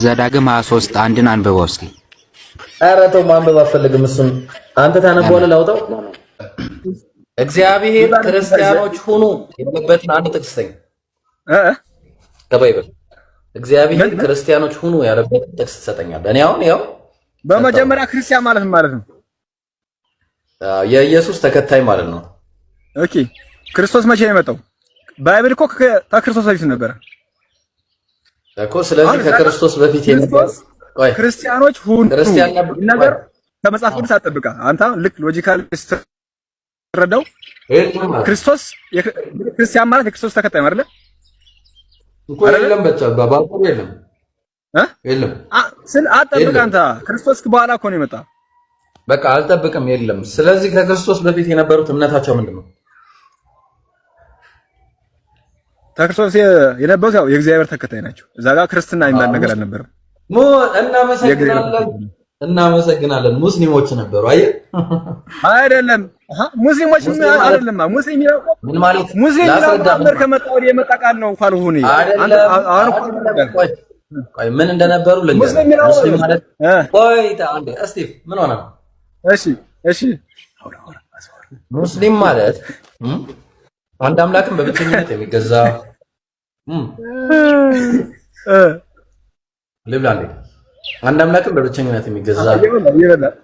ዘዳግም 23 አንድን አንብበው እስኪ። ኧረ ተው ማንበብ አልፈልግም። እሱን አንተ ታነበዋለህ። ላውጣው። እግዚአብሔር ክርስቲያኖች ሁኑ ያለበትን አንድ ጥቅስ ስጠኝ። ከ Bible እግዚአብሔር ክርስቲያኖች ሁኑ ያለበትን ጥቅስ ትሰጠኛለህ። እኔ አሁን ያው በመጀመሪያ ክርስቲያን ማለት ምን ማለት ነው? የኢየሱስ ተከታይ ማለት ነው። Okay፣ ክርስቶስ መቼ ነው የመጣው? Bible እኮ ከክርስቶስ በፊት ነበረ እኮ። ስለዚህ ከክርስቶስ በፊት የነበረ ክርስቲያኖች ሁኑ ነገር ከመጽሐፍ ቅዱስ አትጠብቃ። አንተ ልክ logical ስትረዳው ክርስቶስ ክርስቲያን ማለት የክርስቶስ ተከታይ ማለት እኮ የለም፣ በቃ ባባሩ የለም የለም ስል አትጠብቅ አንተ። ክርስቶስ በኋላ እኮ ነው የመጣ። በቃ አልጠብቅም፣ የለም። ስለዚህ ከክርስቶስ በፊት የነበሩት እምነታቸው ምንድን ነው? ከክርስቶስ የነበሩት ያው የእግዚአብሔር ተከታይ ናቸው። እዛ ጋር ክርስትና የሚባል ነገር አልነበረም። እናመሰግናለን፣ እናመሰግናለን። ሙስሊሞች ነበሩ። አየህ አይደለም? ሙስሊሞች አይደለም። ሙስሊም ምን ማለት ሙስሊም የሚለው ከመጣ ወዲህ የመጣ ቃል ነው እንኳን ሁኔ ቆይ ምን እንደነበሩ ልንገርህ። ሙስሊም ማለት ቆይ አንዴ እስቲ ምን ሆነ ነው? እሺ እሺ። ሙስሊም ማለት አንድ አምላክን በብቸኝነት የሚገዛ ልብላ እንዴ? አንድ አምላክን በብቸኝነት የሚገዛ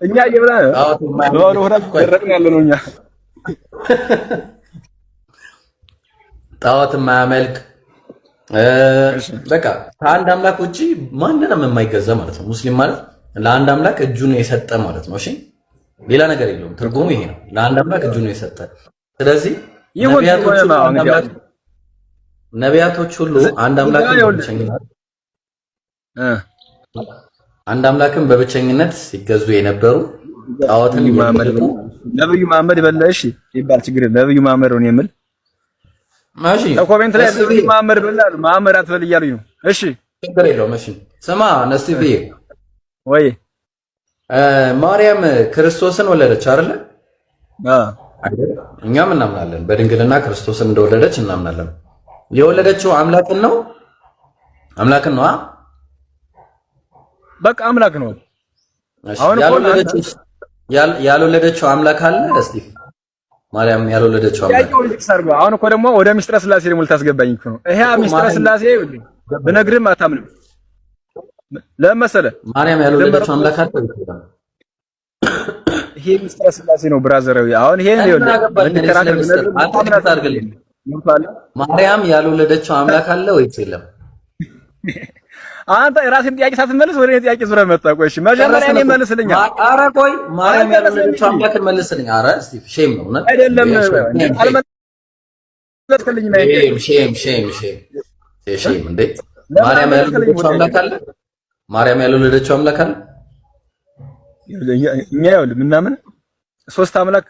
እኛ እየበላ ያለ ነው። እኛ ጣዖት የማያመልክ በቃ ከአንድ አምላክ ውጪ ማንንም የማይገዛ ማለት ነው። ሙስሊም ማለት ለአንድ አምላክ እጁን የሰጠ ማለት ነው። እሺ ሌላ ነገር የለውም። ትርጉሙ ይሄ ነው። ለአንድ አምላክ እጁን የሰጠ። ስለዚህ ነቢያቶች ሁሉ አንድ አምላክን በብቸኝነት አንድ አምላክን በብቸኝነት ሲገዙ የነበሩ ጣዖትን የሚያመልኩ ነብዩ መሐመድ በለ እሺ ይባል ችግር ነብዩ መሐመድ ነው የምል። እሺ comment ላይ ነብዩ መሐመድ በለ አሉ። መሐመድ አትበል እያሉኝ ነው። እሺ ችግር የለውም። እሺ ስማ ነስቲቪ ወይ ማርያም ክርስቶስን ወለደች አይደለ? እኛም እናምናለን። በድንግልና ክርስቶስን እንደወለደች እናምናለን። የወለደችው አምላክን ነው። አምላክን ነው። በቃ አምላክ ነው። አሁን ያልወለደችው አምላክ አለ? እስቲ ማርያም ያልወለደችው አምላክ አሁን እኮ ደግሞ ወደ ሚስጥረ ስላሴ ደግሞ ልታስገባኝ እኮ ነው። ይሄ ሚስጥረ ስላሴ ብነግርህም አታምንም። ለምን መሰለህ? ማርያም ያልወለደችው አምላክ አለ? ይሄ ሚስጥረ ስላሴ ነው brother። አሁን ይሄ ማርያም ያልወለደችው አምላክ አለ ወይስ የለም? አንተ የራስህን ጥያቄ ሳትመልስ ወደ እኔ ጥያቄ ዙረህ መጣህ። ቆይ እሺ መጀመሪያ እኔ መልስልኝ። ኧረ ቆይ ማርያም ያልወለደችው አምላክን መልስልኝ። ኧረ እስቲ shame ነው እውነት አይደለም። አልመለስክልኝም። Shame shame shame shame እንዴ! ማርያም ያልወለደችው አምላክ አለ? ማርያም ያልወለደችው አምላክ አለ? እኛ ይኸውልህ ምናምን ሶስት አምላክ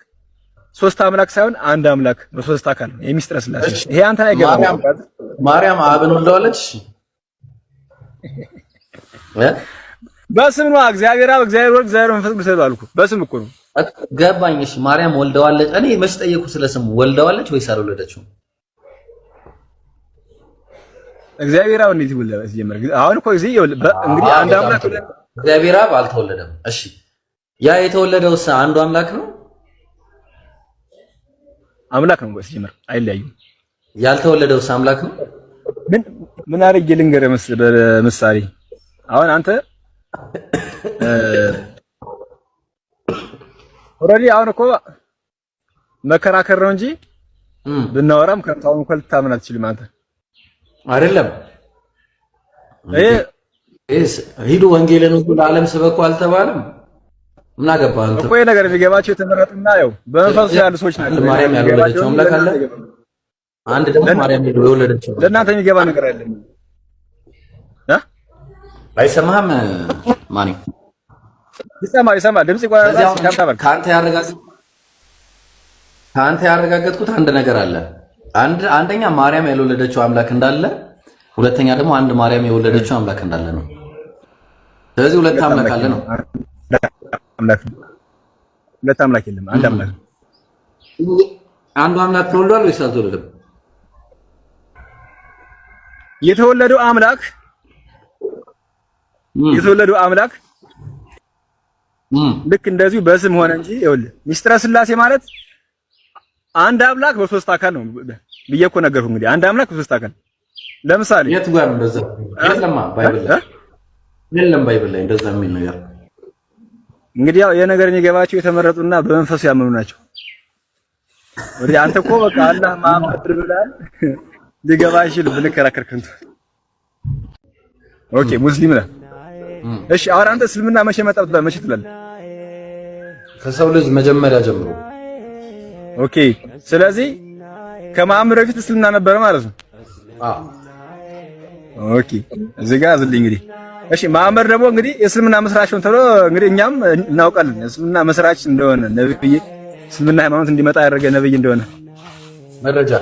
ሶስት አምላክ ሳይሆን አንድ አምላክ በሶስት አካል ነው የሚስጥረ ስላሴ። ይሄ አንተ አይገባም። ማርያም አብን ወልደዋለች። በስም ነው እግዚአብሔር አብ፣ እግዚአብሔር ወልድ፣ እግዚአብሔር መንፈስ ቅዱስ አልኩ። በስም እኮ ነው። ገባኝ። እሺ ማርያም ወልደዋለች። እኔ መች ጠየኩ ስለ ስሙ። ወልደዋለች ወይስ አልወለደችውም? እግዚአብሔር አብ እንዴት ይወልዳል? ሲጀመር አሁን እኮ እዚህ እንግዲህ አንድ አምላክ እግዚአብሔር አብ አልተወለደም። እሺ ያ የተወለደውስ አንዱ አምላክ ነው? አምላክ ነው ሲጀመር አይለያዩም። ያልተወለደውስ አምላክ ነው? ምን ምን አድርጌ ልንገርህ በምሳሌ አሁን አንተ already አሁን እኮ መከራከር ነው እንጂ ብናወራም ከአሁን እኮ ልታምን አትችልም አንተ አይደለም። ሂዱ ወንጌልን ሁሉ ለዓለም ስበኩ አልተባለም? ምን አገባህ አንተ? እኮ ይሄ ነገር የሚገባቸው የተመረጡና ያው በመንፈሱ ያሉ ሰዎች ናቸው። ማርያም ያልወለደችው አምላክ አለ? አንድ ደግሞ ማርያም የወለደችው ለእናንተ የሚገባ ነገር አይደለም። አይሰማህም? ማን ይሰማል? ይሰማል። ድምጽ ይቆራረጣል። ከአንተ ያረጋገጥኩት አንድ ነገር አለ። አንደኛ ማርያም ያልወለደችው አምላክ እንዳለ፣ ሁለተኛ ደግሞ አንድ ማርያም የወለደችው አምላክ እንዳለ ነው። ስለዚህ ሁለት አምላክ አለ ነው። ሁለት አምላክ የለም፣ አንድ አምላክ። አንዱ አምላክ ተወልዷል ወይስ አልተወለደም? የተወለደው አምላክ የተወለደው አምላክ ልክ እንደዚሁ በስም ሆነ እንጂ ይኸውልህ ሚስጥረ ስላሴ ማለት አንድ አምላክ በሶስት አካል ነው ብዬ እኮ ነገርኩህ። እንግዲህ አንድ አምላክ በሶስት አካል ለምሳሌ የት ጋር እንደዛ? የለም Bible ላይ የለም፣ Bible ላይ እንደዛ የሚል ነገር። እንግዲህ ያው የነገር የሚገባቸው የተመረጡና በመንፈሱ ያመኑ ናቸው። ወዲህ አንተ እኮ በቃ አላህ መሐመድ ብለሃል፣ ሊገባ አይችልም ብንከራከር ከንቱ። Okay ሙስሊም ነህ። እሺ አሁን አንተ እስልምና መቼ መጣ መቼ ትላለህ? ከሰው ልጅ መጀመሪያ ጀምሮ። Okay ስለዚህ ከመሐመድ በፊት እስልምና ነበረ ማለት ነው። አዎ። Okay እዚህ ጋር አዝልኝ እንግዲህ። እሺ መሐመድ ደግሞ እንግዲህ የእስልምና መስራች ነው ተብሎ እንግዲህ እኛም እናውቃለን የእስልምና መስራች እንደሆነ፣ ነብይ፣ እስልምና ሃይማኖት እንዲመጣ ያደረገ ነብይ እንደሆነ። መረጃ።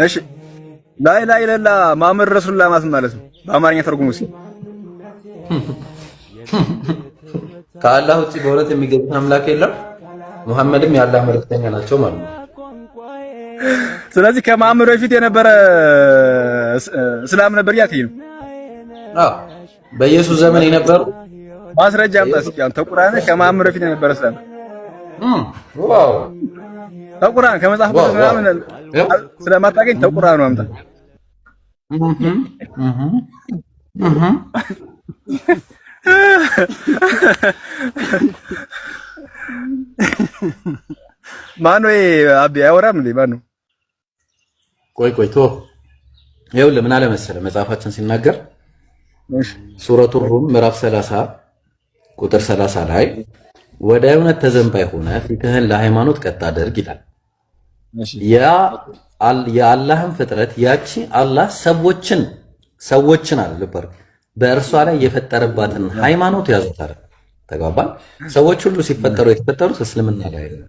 እሺ لا إله إلا الله محمد رسول الله ማለት ነው በአማርኛ ተርጉሙ እስኪ። ከአላህ ውጪ በእውነት የሚገዙት አምላክ የለም፣ ሙሐመድም የአላህ መልእክተኛ ናቸው ማለት ነው። ስለዚህ ከመሐመድ በፊት የነበረ እስላም ነበር ያልከኝ ነው። አዎ በኢየሱስ ዘመን የነበሩ። ማስረጃ አምጣ እስኪ አንተ ቁርአን፣ ከመሐመድ በፊት የነበረ እስላም። Wow። ተቁርአን ከመጽሐፍ ቅዱስ ምናምን ስለማታገኝ ተቁርአኑ አምጣ። ማነው ይሄ? አቢ አያወራም እንዴ? ማነው? ቆይ ቆይ ቶ ይኸውልህ ምን አለ መሰለህ መጽሐፋችን ሲናገር ሱረቱ ሩም ምዕራፍ 30 ቁጥር 30 ላይ ወደ እውነት ተዘንባይ ሆነ ፊትህን ለሃይማኖት ቀጥ አድርግ ይላል። ያ የአላህን ፍጥረት ያቺ አላህ ሰዎችን ሰዎችን አለ ልብ አድርግ በእርሷ ላይ የፈጠረባትን ሃይማኖት ያዙታል። ተግባባን። ሰዎች ሁሉ ሲፈጠሩ የተፈጠሩት እስልምና ላይ ነው።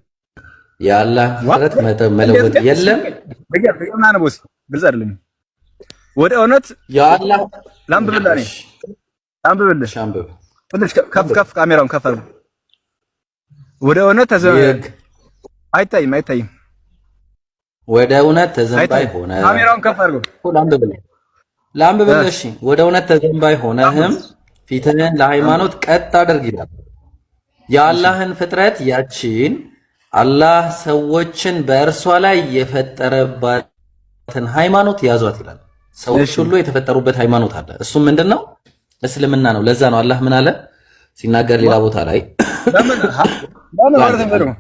የአላህ ፍጥረት መለወጥ የለም። ግልጽ አይደለም። ወደ እውነት የአላህ ላንብብልህ፣ እኔ ላንብብልህ። አንብብ። ትንሽ ከፍ ከፍ ካሜራውን ከፍ አድርገው። ወደ እውነት አይታይም፣ አይታይም። ወደ እውነት ተዘንባይ ሆነ ካሜራውን ከፍ አድርገው። ላንብብልህ፣ ላንብብልህ። እሺ ወደ እውነት ተዘንባይ ሆነህም ፊትህን ለሃይማኖት ቀጥ አድርግ ይላል። የአላህን ፍጥረት ያቺን አላህ ሰዎችን በእርሷ ላይ የፈጠረባትን ሃይማኖት ያዟት ይላል። ሰዎች ሁሉ የተፈጠሩበት ሃይማኖት አለ። እሱም ምንድነው? እስልምና ነው። ለዛ ነው አላህ ምን አለ ሲናገር ሌላ ቦታ ላይ ለምን ማለት ነው?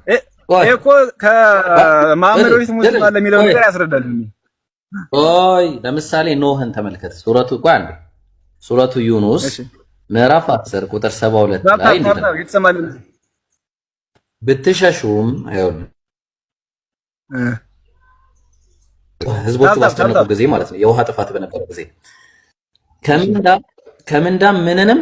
ይሄ እኮ ከመሐመድ በፊት ሙስሊም አለ የሚለው ነገር ያስረዳል። ቆይ ለምሳሌ ኖህን ተመልከት። ሱረቱ ቆይ አንዴ ሱረቱ ዩኑስ ምዕራፍ 10 ቁጥር 72 ላይ ብትሸሹም ህዝቦቹ ባስጨነቁ ጊዜ ማለት ነው፣ የውሃ ጥፋት በነበረ ጊዜ ከምንዳ ምንንም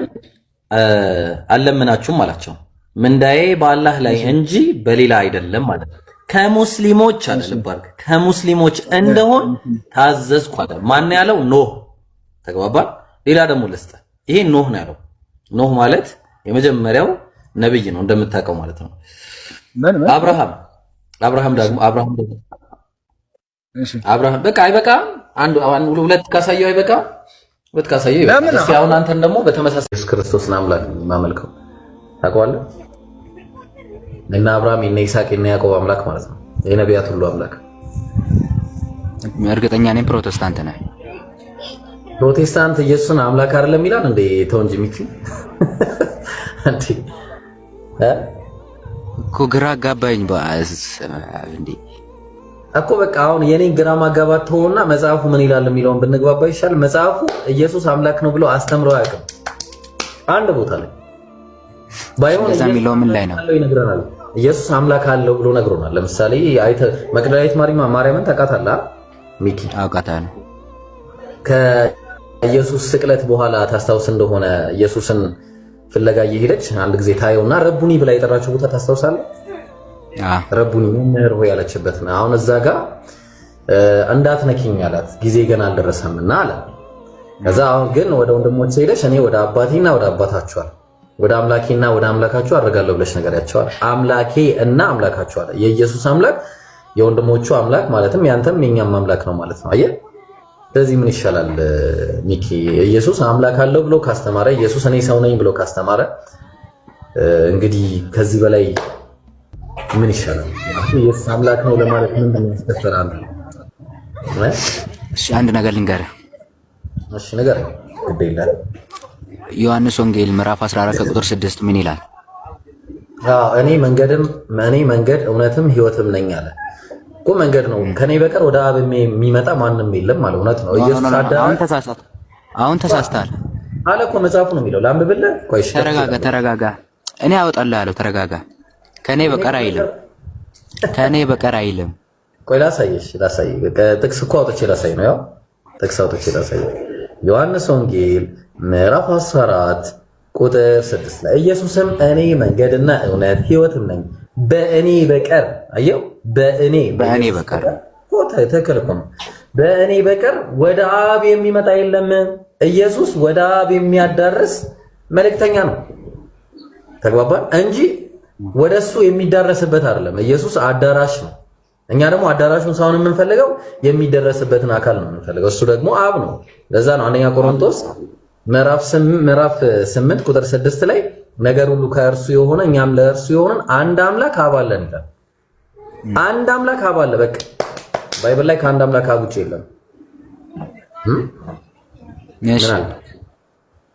አልለምናችሁም አላቸው። ምንዳዬ በአላህ ላይ እንጂ በሌላ አይደለም ማለት ነው። ከሙስሊሞች አለ ልብ አድርግ፣ ከሙስሊሞች እንደሆን ታዘዝኩ አለ። ማን ያለው? ኖህ። ተግባባል። ሌላ ደግሞ ልስጥ። ይሄ ኖህ ነው ያለው። ኖህ ማለት የመጀመሪያው ነብይ ነው እንደምታውቀው ማለት ነው። አብርሃም አብርሃም ደግሞ አብርሃም ደግሞ አብርሃም በቃ አይበቃም። አንድ ሁለት ካሳየው አይበቃም። ሁለት ካሳየው ይበቃል። እስኪ አሁን አንተን ደግሞ በተመሳሳይ ኢየሱስ ክርስቶስን አምላክ ነው የማመልከው ታውቀዋለህ። እና አብርሃም የነ ይስሐቅ የነ ያዕቆብ አምላክ ማለት ነው። የነቢያት ሁሉ አምላክ። እርግጠኛ ነኝ ፕሮቴስታንት ነህ። ፕሮቴስታንት ኢየሱስን አምላክ አይደለም ይላል እንዴ? ተው እንጂ ሚኪ እንዴ እኮ ግራ አጋባኝ እንዴ እኮ በቃ አሁን የኔን ግራ ማጋባት ተውና መጽሐፉ ምን ይላል የሚለውን ብንግባባ ይሻል። መጽሐፉ ኢየሱስ አምላክ ነው ብሎ አስተምሮ አያውቅም አንድ ቦታ ላይ ባይሆን የሚለው ምን ላይ ነው ይነግረናል። ኢየሱስ አምላክ አለው ብሎ ነግሮናል። ለምሳሌ አይተ መግደላዊት ማርያምን ታውቃታለህ ሚኪ? አውቃታለሁ። ከኢየሱስ ስቅለት በኋላ ታስታውስ እንደሆነ ኢየሱስን ፍለጋ እየሄደች አንድ ጊዜ ታየውና ረቡኒ ብላ የጠራችው ቦታ ታስታውሳለህ? ረቡኒ መምህር ሆይ ያለችበት ነው። አሁን እዛ ጋር እንዳትነኪኝ አላት፣ ጊዜ ገና አልደረሰምና አለ። ከዛ አሁን ግን ወደ ወንድሞች ሄደሽ እኔ ወደ አባቴና ወደ አባታችሁ አለ ወደ አምላኬና ወደ አምላካችሁ አድርጋለሁ ብለሽ ንገሪያቸዋል። አምላኬ እና አምላካችሁ አለ። የኢየሱስ አምላክ የወንድሞቹ አምላክ ማለትም ያንተም የኛም አምላክ ነው ማለት ነው። አየህ፣ ስለዚህ ምን ይሻላል ሚኪ? ኢየሱስ አምላክ አለው ብሎ ካስተማረ፣ ኢየሱስ እኔ ሰው ነኝ ብሎ ካስተማረ እንግዲህ ከዚህ በላይ ምን ይሻላል? ኢየሱስ አምላክ ነው ለማለት ምንድን ነው ያስደፈራል? እሺ አንድ ነገር ልንገርህ። እሺ ንገረኝ። ግድ የለም። ዮሐንስ ወንጌል ምዕራፍ 14 ከቁጥር 6 ምን ይላል? አዎ እኔ መንገድም እኔ መንገድ እውነትም ሕይወትም ነኝ አለ እኮ። መንገድ ነው፣ ከኔ በቀር ወደ አብ የሚመጣ ማንም የለም አለ። እውነት ነው። ኢየሱስ አሁን ተሳሳት፣ አሁን ተሳስተሃል አለ እኮ መጽሐፉ ነው የሚለው። ላንብብልህ? ቆይ እሺ፣ ተረጋጋ፣ ተረጋጋ። እኔ አወጣልሃለሁ። ተረጋጋ። ከኔ በቀር አይልም፣ ከኔ በቀር አይልም። ቆይ ላሳየሽ፣ ላሳይ። ጥቅስ እኮ አውጥቼ ላሳይ ነው። ያው ጥቅስ አውጥቼ ላሳይ። ዮሐንስ ወንጌል ምዕራፍ 14 ቁጥር 6 ላይ ኢየሱስም እኔ መንገድና እውነት ሕይወትም ነኝ በእኔ በቀር አየው፣ በእኔ በእኔ በቀር ትክክል እኮ ነው። በእኔ በቀር ወደ አብ የሚመጣ የለም። ኢየሱስ ወደ አብ የሚያዳርስ መልእክተኛ ነው። ተግባባን እንጂ ወደ እሱ የሚዳረስበት አይደለም። ኢየሱስ አዳራሽ ነው። እኛ ደግሞ አዳራሹን ሳይሆን የምንፈልገው የሚደረስበትን አካል ነው የምንፈልገው። እሱ ደግሞ አብ ነው። ለዛ ነው አንደኛ ቆሮንቶስ ምዕራፍ 8 ቁጥር 6 ላይ ነገር ሁሉ ከእርሱ የሆነ እኛም ለእርሱ የሆነን አንድ አምላክ አብ አለን ይላል። አንድ አምላክ አብ አለ። በቃ Bible ላይ ከአንድ አምላክ አብ ውጭ የለም።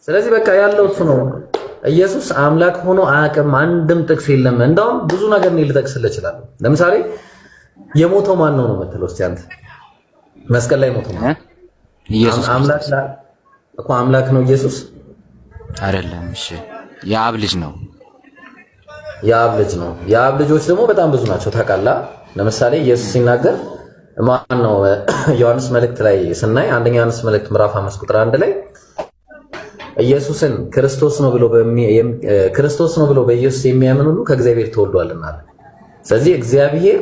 ስለዚህ በቃ ያለው እሱ ነው። ኢየሱስ አምላክ ሆኖ አያውቅም። አንድም ጥቅስ የለም። እንደውም ብዙ ነገር እኔ ልጠቅስልህ እችላለሁ። ለምሳሌ የሞተው ማን ነው ነው የምትለው? እስቲ አንተ መስቀል ላይ ሞተው ማን? ኢየሱስ አምላክ እኮ አምላክ ነው ኢየሱስ አይደለም። እሺ የአብ ልጅ ነው። የአብ ልጅ ነው። የአብ ልጆች ደግሞ በጣም ብዙ ናቸው ታውቃለህ። ለምሳሌ ኢየሱስ ሲናገር ማን ነው? ዮሐንስ መልእክት ላይ ስናይ አንደኛ ዮሐንስ መልእክት ምዕራፍ 5 ቁጥር 1 ላይ ኢየሱስን ክርስቶስ ነው ብሎ ክርስቶስ ነው ብሎ በኢየሱስ የሚያምን ሁሉ ከእግዚአብሔር ተወልዷልና አለ። ስለዚህ እግዚአብሔር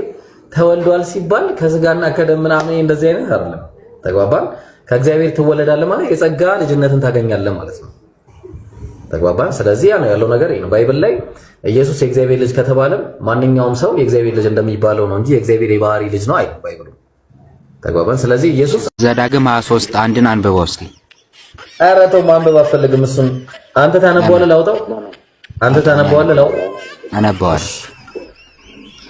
ተወልዷል ሲባል ከስጋና ከደም ምናምን እንደዚህ አይነት አይደለም። ተግባባን? ከእግዚአብሔር ትወለዳለህ ማለት የጸጋ ልጅነትን ታገኛለህ ማለት ነው። ተግባባን? ስለዚህ ያ ነው ያለው ነገር ነው። Bible ላይ ኢየሱስ የእግዚአብሔር ልጅ ከተባለም ማንኛውም ሰው የእግዚአብሔር ልጅ እንደሚባለው ነው እንጂ የእግዚአብሔር የባህሪ ልጅ ነው አይልም Bible ኡ። ተግባባን? ስለዚህ ኢየሱስ ዘዳግም 23 አንድን አንብበው እስኪ። ኧረ ተው ማንበብ አልፈልግም እሱን። አንተ ታነበዋለህ ላውጣው? አንተ ታነበዋለህ ላውጣው? አነበዋለሁ።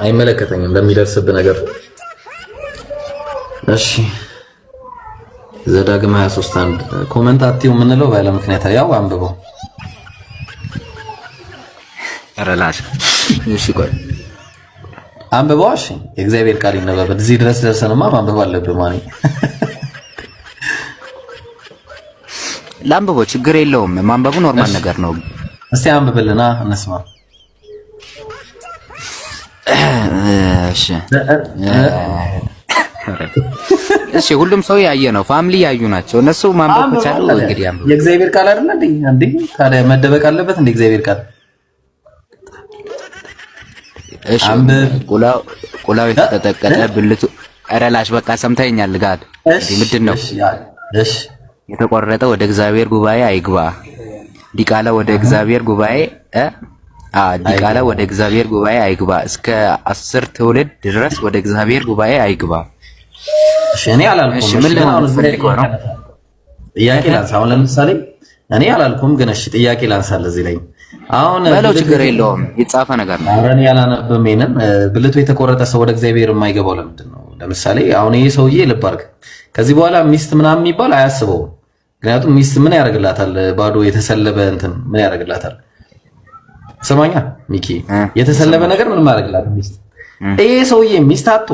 አይመለከተኝም ለሚደርስብህ ነገር። እሺ ዘዳግም 23 አንድ comment አትዩ የምንለው ባለ ምክንያት ያው አንብበው። ኧረ ላሽ እሺ ቆይ አንብበው። እሺ የእግዚአብሔር ቃል ይነበብ። እዚህ ድረስ ደርሰንማ ማንበብ አለብህ። ማን ላንብበው፣ ችግር የለውም። ማንበቡ normal ነገር ነው። እስቲ አንብብልና እንስማ። እሺ እሺ፣ ሁሉም ሰው ያየ ነው። Family ያዩ ናቸው እነሱ። ማንበብ ከቻሉ እንግዲህ አንብቡ። የእግዚአብሔር ቃል አይደል እንዴ? እንዴ ታዲያ መደበቅ አለበት እንዴ? እግዚአብሔር ቃል እሺ። ቁላው የተቀጠቀጠ ብልቱ ኧረ ላሽ በቃ ሰምተኸኛል። ጋር ምንድን ነው? እሺ የተቆረጠ ወደ እግዚአብሔር ጉባኤ አይግባ። ዲቃላ ወደ እግዚአብሔር ጉባኤ ዲቃላ ወደ እግዚአብሔር ጉባኤ አይግባ። እስከ 10 ትውልድ ድረስ ወደ እግዚአብሔር ጉባኤ አይግባ። እሺ እኔ አላልኩም። እሺ ምን ለማለት ፈልገው ነው? ጥያቄ ላንሳ። አሁን ለምሳሌ እኔ አላልኩም፣ ግን እሺ ጥያቄ ላንሳ እዚህ ላይ አሁን በለው፣ ችግር የለውም የጻፈ ነገር ነው። ኧረ እኔ አላነብም። ይሄንን ብልቱ የተቆረጠ ሰው ወደ እግዚአብሔር የማይገባው ለምንድን ነው? ለምሳሌ አሁን ይሄ ሰውዬ ልብ አድርግ፣ ከዚህ በኋላ ሚስት ምናምን የሚባል አያስበውም። ምክንያቱም ሚስት ምን ያደርግላታል? ባዶ የተሰለበ እንትን ምን ያደርግላታል? ስማኛ ሚኪ፣ የተሰለበ ነገር ምንም አያደርግላትም ሚስት። ይሄ ሰውዬ ሚስት አጥቶ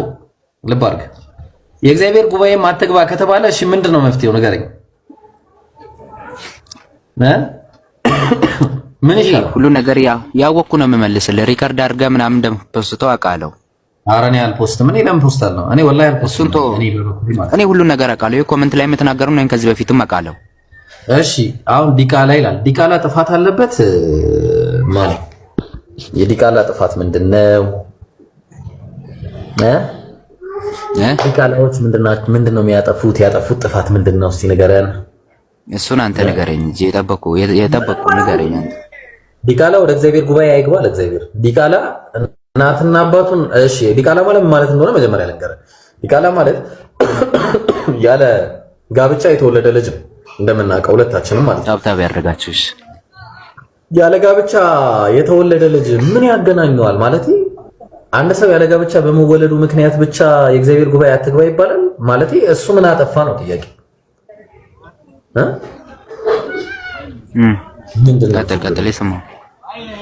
ልብ አድርግ፣ የእግዚአብሔር ጉባኤም አትግባ ከተባለ እሺ ምንድን ነው መፍትሄው? ንገረኝ። ምን ይሻላል? ሁሉ ነገር ያወቅኩ ነው የምመልስልህ። Record አድርገህ ምናምን እንደምትፖስተው አውቃለሁ። ኧረ እኔ አልፖስትም። እኔ ለምን post አለው? እኔ ወላሂ አልፖስትም። እኔ ሁሉን ነገር አውቃለሁ። ይሄ comment ላይ የምትናገረው ነው፣ ከዚህ በፊትም አውቃለሁ። እሺ አሁን ዲቃላ ይላል። ዲቃላ ጥፋት አለበት ማለት የዲቃላ ጥፋት ምንድነው? ዲቃላዎች ምንድነው የሚያጠፉት? ያጠፉት ጥፋት ምንድነው? እስቲ ንገረን። እሱን አንተ ንገረኝ እንጂ የጠበቁ የጠበቁ ንገረኝ አንተ። ዲቃላ ወደ እግዚአብሔር ጉባኤ አይግባ ለእግዚአብሔር ዲቃላ እናትና አባቱን። እሺ ዲቃላ ማለት ማለት እንደሆነ መጀመሪያ ልንገርህ። ዲቃላ ማለት ያለ ጋብቻ የተወለደ ልጅ ነው እንደምናውቀው ሁለታችንም ማለት ነው። Tap tap ያደረጋችሁሽ ያለ ጋብቻ የተወለደ ልጅ ምን ያገናኘዋል? ማለት አንድ ሰው ያለ ጋብቻ በመወለዱ ምክንያት ብቻ የእግዚአብሔር ጉባኤ አትግባ ይባላል? ማለት እሱ ምን አጠፋ ነው ጥያቄ እ ምንድን ነው? ቀጥል ቀጥል፣ የሰማሁ።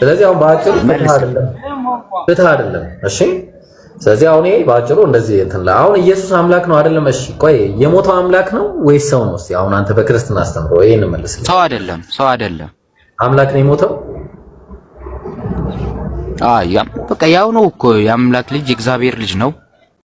ስለዚህ አሁን በአጭሩ ፍትህ አይደለም፣ ፍትህ አይደለም። እሺ፣ ስለዚህ አሁን ይሄ በአጭሩ እንደዚህ እንትን ላይ አሁን ኢየሱስ አምላክ ነው አይደለም? እሺ ቆይ፣ የሞተው አምላክ ነው ወይስ ሰው ነው? እስቲ አሁን አንተ በክርስትና አስተምሮ ይሄን መልስልኝ። ሰው አይደለም፣ ሰው አይደለም። አምላክ ነው የሞተው? አይ፣ በቃ ያው ነው እኮ፣ የአምላክ ልጅ፣ የእግዚአብሔር ልጅ ነው።